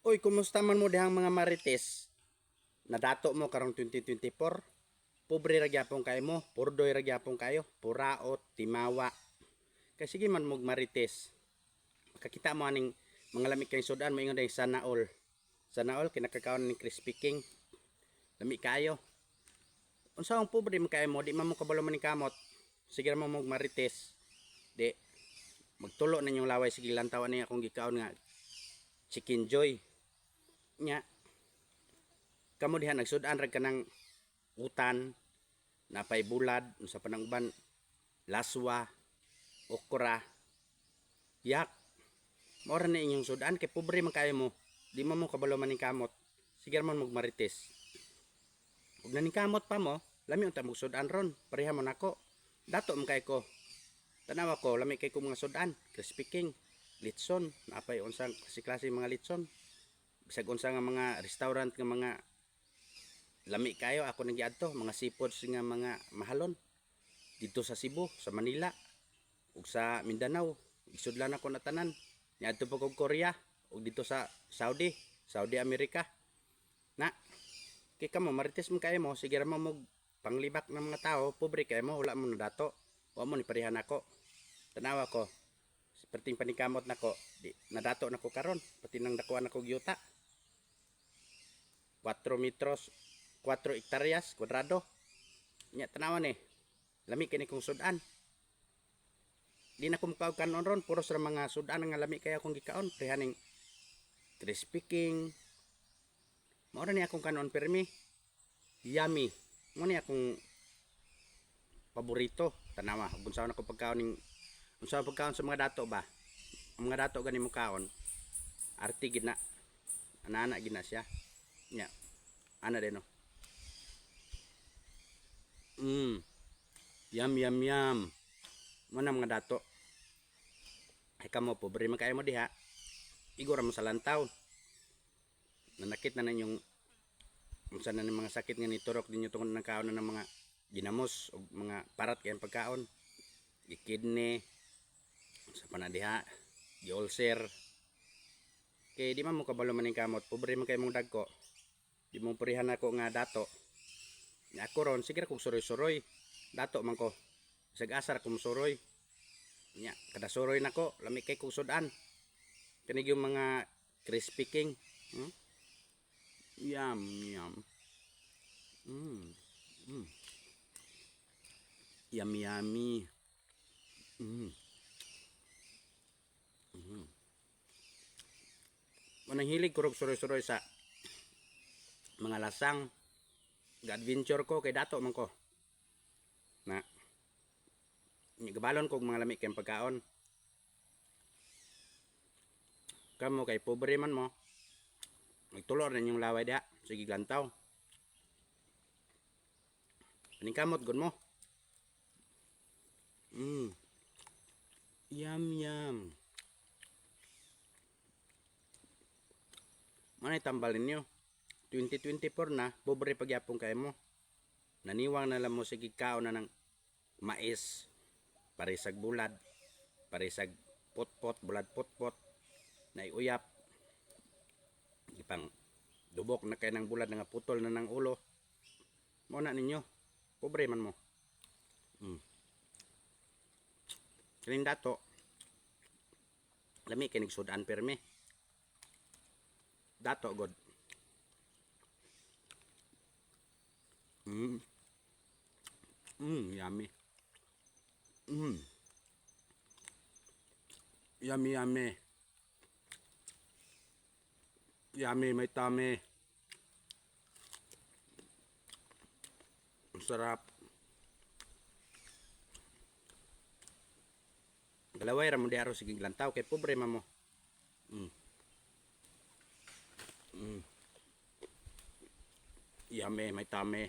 Uy, kumusta man mo dihang mga marites? Nadato mo karong 2024? Pobre ra gyapon kayo mo, purdoy ra gyapon kayo, puraot, timawa. Kay sige man mog marites. Makakita mo aning mga lami kay sudan mo ingon dahil sana all. Sana all kinakakaon ni Crispy King. Lami kayo. Unsa ang pobre man kayo mo, di man mo kabalo man ning kamot. Sige ra mo mog marites. Di magtulo na inyong laway, sige lantawan ni akong gikaon nga Chicken Joy. Nya kamo diha nagsudan ra kanang utan, napay bulad, unsa pa nang uban, laswa, okra, yak. Mao ra na inyong sudan kay pobre man kayo mo. Di man mo kabalo man ning kamot. Sige ra man mog marites. Ug naning kamot pa mo, lami unta mog sudan ron. Pareha mo nako. Dato man kay ko. Tanawa ko, lami kay ko mga sudan. Crispy King, litson, napay unsang klase-klase mga litson. Bisag unsa nga mga restaurant nga mga lami kayo ako nang giadto, mga seafoods nga mga mahalon dito sa Cebu, sa Manila ug sa Mindanao. Gisudlan ako na tanan. Niadto pa kog Korea ug dito sa Saudi, Saudi America. Na kay kamo marites man kayo mo, sige ra mo mog panglibak ng mga tao, pobre kayo mo, wala mo nadato. Wa mo ni parehan nako. Tanawa ko. Perting panikamot nako, di nadato nako karon, pati nang dakuan nako yuta. 4 metros, 4 hektaryas, kwadrado. Nya tanawa ni. Lami kini kong sudan. Di na ko mukaog kanon ron, puros ra mga sudan nga lami kaya akong gikaon. Prehaning Crispy King. Mao ra ni akong kanon permi. Yummy. Mo ni akong paborito. Tanawa, ug unsaon ako pagkaon ning unsa pagkaon sa mga dato ba? Ang mga dato gani mo kaon. Arte gid na. Anana gid na siya. Nya. Ana din no. Yum yum yum. Mo na mga dato. Ay kamo pobre man kayo mo diha. Igo ra mo sa lantaw. Nanakit na ninyong unsa na ning mga sakit nga niturok ninyo tungod ng kaon na ng mga ginamos o mga parat kayong pagkaon. Gi-kidney sa pa na diha, gi-ulcer. Kay di man mo kabalo man ning kamot, pobre man kay mong dagko. Di mo purihan ako nga dato. Nya ako ron, sige ra kog suroy-suroy. Dato man ko. Bisag asa ra ko mosuroy. Nya, kada suroy nako, lami kay kog sudan. Kani yung mga Crispy King. Yum, yum. Yummy, yummy. Manang hilig ko rog suroy-suroy sa mga lasang. Ga-adventure ko kay dato man ko. Na gabalon ko og mga lami kay pagkaon. Kamo kay pobre man mo. Magtulor na inyong laway diha. Sige lantaw. Aning kamot gud mo. Yum yum. Manay tambal ninyo. 2024 na, pobre pagyapon kayo mo. Naniwang na lang mo sige kaon na ng mais, parisag bulad, parisag potpot, bulad potpot, na iuyap. Ipang dubok na kay ng bulad nga putol na ng ulo. Mo na ninyo. Pobre man mo. Kining dato, lami kay nagsudan permi. Dato god. Yummy. Yummy, yummy. Yummy, may tummy. Ang sarap. Galaway ra mo di araw sige lantaw kay pobre man mo. Yummy, may tummy.